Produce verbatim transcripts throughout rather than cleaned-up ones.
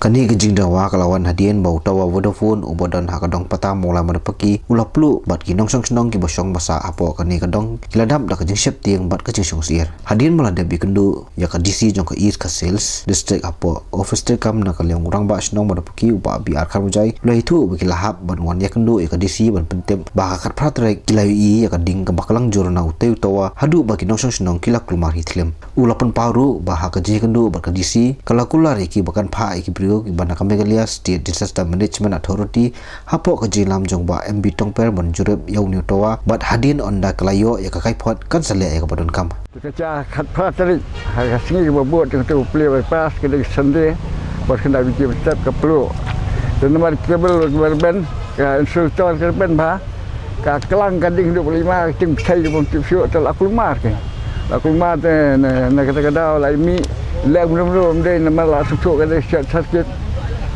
Kane ka jingdawa ka la wan hadien ba u tower Vodafone uba don ha ka dong Pata Mawlai Madapaki u la pluh bad ki nongshong shnong kiba shong ba sah hapoh kane ka dong ki la dap da ka jingsheptieng bad ka jingshongsyier. Hadien ba la dep ïakynduh ïa ka D C jong ka East Khasi Hills District hapoh office treikam na ka liang u Rangbah Shnong Madapaki u Bah B R Kharmajai u la ïathuh ba ki la hap ban wan ïakynduh ïa ka D C ban pyntip ba ha ka khatphra tarik ki la ïohi ïa ka ding kaba klang jur na utei u tower haduh ba ki nongshong shnong ki la kulmar hi thlem. U la pynpaw ruh ba ha ka jingïakynduh bad ka D C ka la kular ïa ki ba kan phah ïa ki briew kiba na ka Meghalaya State Disaster Management Authority hapoh ka jingïalam jong Bah M B Tongper ban jurip ïa une u tower bad hadien ynda ka la ïoh ïa ka kaiphod kan sa leh ïa kaba donkam. Te ka jia khatphra tarik ha ka sngi kaba bud jong utu u plie bypass ka dei Sunday, bad khyndai baje mynstep ka pluh. Te namar ka cable ka rben, ka insulator ka rben bha, ka klang ka ding haduh ba lima, ka jingbthei ka bym tip shuh, te la kulmar ka. La kulmar te na, na kata ka daw la ïa mih, leh kumno kumno ym dei namar la sngewthuh ka dei short circuit.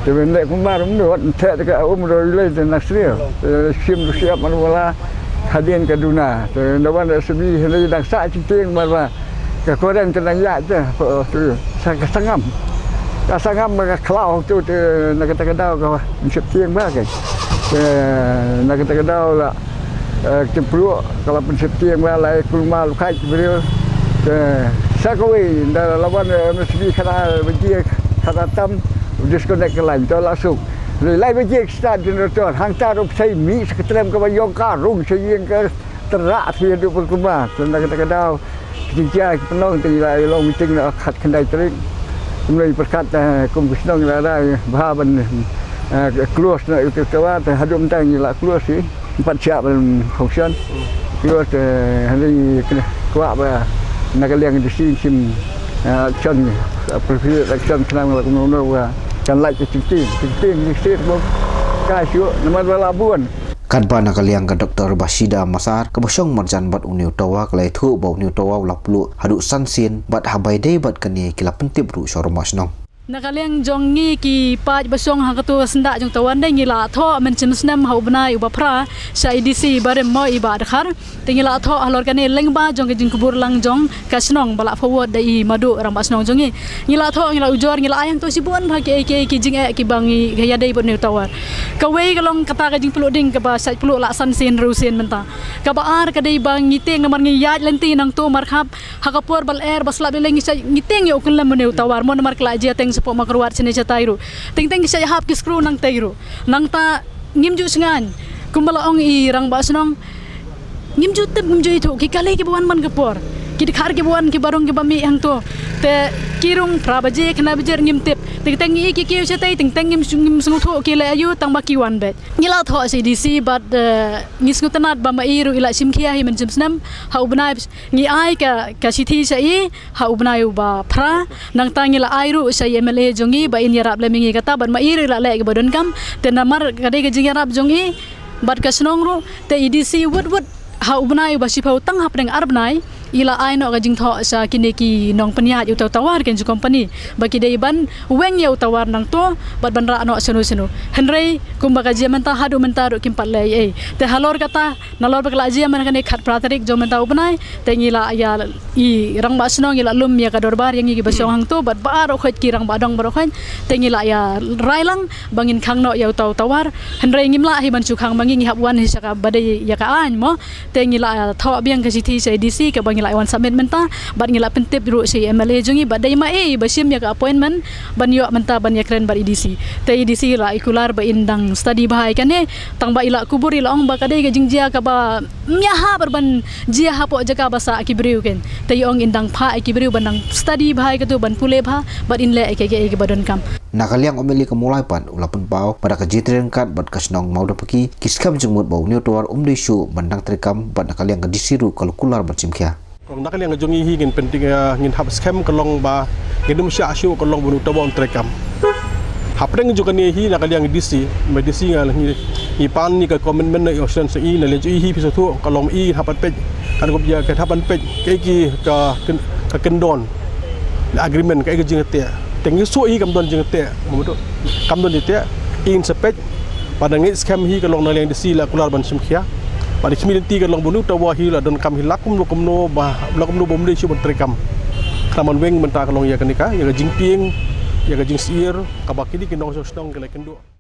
Te ban leh kumno kumno, wat ym theh te ka um ruh rilei te na sriew. Te shim ruh shyiap mar wala hadien ka duna. Te na wan da sbi hynrei dang sah jingtieng mar ba ka current te dang ïaid te, oh, tu, sa ka sangam. Ka sangam ba ka khlaw tu te na kata ka daw ka sheptieng ba ka. Te na kata ka daw la, eh, ka jingpluh ka la pynsheptieng ba la kulmar lukhaid ki briew. Te sa kawei ynda la wan, eh, mesti kata baje kata tam disconnect ka line to la suk. Lai baje ki start generator hangta ruh pynshai mih sa ka trem kaba ïong ka rung sa ïing ka tyrah sa ïa duh pynkulmar. Te na kata ka daw Ki jia ki pynlong te ngi la ïa long meeting na khatkhyndai tarik. Kumno ngi pyrkhat, eh, kum ki shnong ngi la rai bha ban, eh, close na ïa u tower te haduh mynta ngi la close hi. Em pat shah ban function. Close te hynrei ngi kwah ba na ka liang D C shim, eh, action, appropriate action khnang ba kumno kumno ba kan lait ka jingtieng. Jingtieng jingtieng ba ka shuh namar ba la bun. Katba na ka liang ka Doctor Bashida Massar kaba shong marjan bad une u tower ka la ïathuh ba une u tower u la pluh haduh san sien bad haba ïadei bad kane ki la pyntip ruh sha u rangbah shnong. Na ka liang jong ngi ki paid ba shong ha kato ka syndah jong tower ne ngi la thoh mynshem snem ha u bnai uba phra sha i D C barim mo i Bah Dkhar. Te ngi la thoh halor kane lyngba jong ka jingkubur lang jong ka shnong ba la forward da i Madu rangbah shnong jong ngi. Ngi la thoh, ngi la ujor, ngi la ai hangto shibun bha kiei kiei ki jingeh kiba ngi ïadei bad une u tower. Kawei ka long kata ka jingpluh ding kaba shait pluh la san sien hynriew sien mynta. Kaba ar ka dei ba ngi tieng namar ngi ïaid lynti nangto markhap ha ka por ba lyer ba slap lylliang ngi shait ngi tieng ïa u kyllem une u tower mo namar ka la jia teng shapoh Mawkyrwat shane shatai ruh. Teng teng ki shait hap ki screw nangtei ruh. Nangta ngim ju shngaiñ kumba la ong i rangbah shnong. Ngim ju tip, ngim ju ithuh, ki kali kiba wan man ka por. Ki dkhar kiba wan, kiba rung kiba mih hangto. Te ki rung phra baje, khyndai baje ngim tip. Teng teng ngi ki kiew shatei, teng teng ngim, ngim sngewthuh ki leh aïu tang ba ki wan beit. Ngi la thoh sha i D C bad, eh, ngi sngewtynnat ba ma i ruh i la shim khia hi mynshem snem ha u bnai. Ngi ai ka, ka shithi sha i ha u bnai uba phra. Nangta ngi la ai ruh sha i M L A jong i ba in ïarap lem ïa ngi kata bad ma i ruh i la leh kiba donkam. Te namar ka dei ka jingïarap jong i bad ka shnong ruh te i D C wut wut ha u bnai uba shiphew tang hapdeng ar bnai i la ai noh ka jingthoh sha kine ki nongpynïaid uta u tower, kine ki company ba ki dei ban weng ïa u tower nangto bad ban rah noh shano shano. Hynrei kumba ka jia mynta haduh mynta ruh kim pat leh ei ei. Te halor kata nalor ba ka la jia man kane khatphra tarik jong mynta u bnai te ngi la ïa i rangbah shnong ngi la lum ïa ka dorbar ïa ngi kiba shong hangto bad baroh khoit ki rangbah dong baroh khoit te ngi la ïa rai lang ba ngin khang noh ïa uta u tower. Hynrei ngim lah hi ban shu khang ba ngi ngi hap wan hi sha kaba dei ïa ka aiñ mo. Te ngi la thoh biang ka shithi sha i D C kaba ngi la wan submit mynta bad ngi la pyntip ruh sha i M L A jong ngi bad dei ma i ba shim ïa ka appointment ban ïoh mynta ban ïakren bad i D C. Te i D C la i kular ba in dang study bha ïa kane tang ba i la kubur i la ong ba ka dei ka jingjia kaba ym ïahap ban jia hapoh jaka ba sah ki briew kein. Te i ong in dang phah ïa ki briew ban dang study bha ïa kato ban pule bha bad in leh ïa kiei kiei kiba donkam. Na ka liang u M L A ka Mawlai pat u la pynpaw ba da ka jingtrei ryngkat bad ka shnong Mawdapaki ki skhem jingmut ba une u tower um dei shuh ban dang treikam bad na ka liang ka D C ruh ka la kular ban shim khia. Kong na ka liang ka jong ngi hi ngin pynthikna ngin hap skhem ka long ba ngin ym shah shuh ka long ba une u tower un treikam. Hapdeng jong kane hi na ka liang D C, ma D C nga ngi, ngi pan ïa ka commitment na ïa u shnong sa i na liang jong i hi phi sngewthuh ka long i hap ban peit. Kan kup ïa ka hap ban peit. Kaei ki ka kyn-, ka kyndon. Agreement kaei ka jingteh. Te ngi shu i kam don jingteh. Kam don jingteh. In sa peit. Bad nga ngeit skhem hi ka long na liang D C la kular ban shim khia. Bad i khmih lynti ka long ba une u tower hi la donkam hi la kumno kumno ba la kumno ba um dei shuh ban treikam. Khnang ban weng mynta ka long ïa kane ka ïa ka jingtieng ïa ka jingsyier kaba kine ki nongshong shnong ki la kynduh.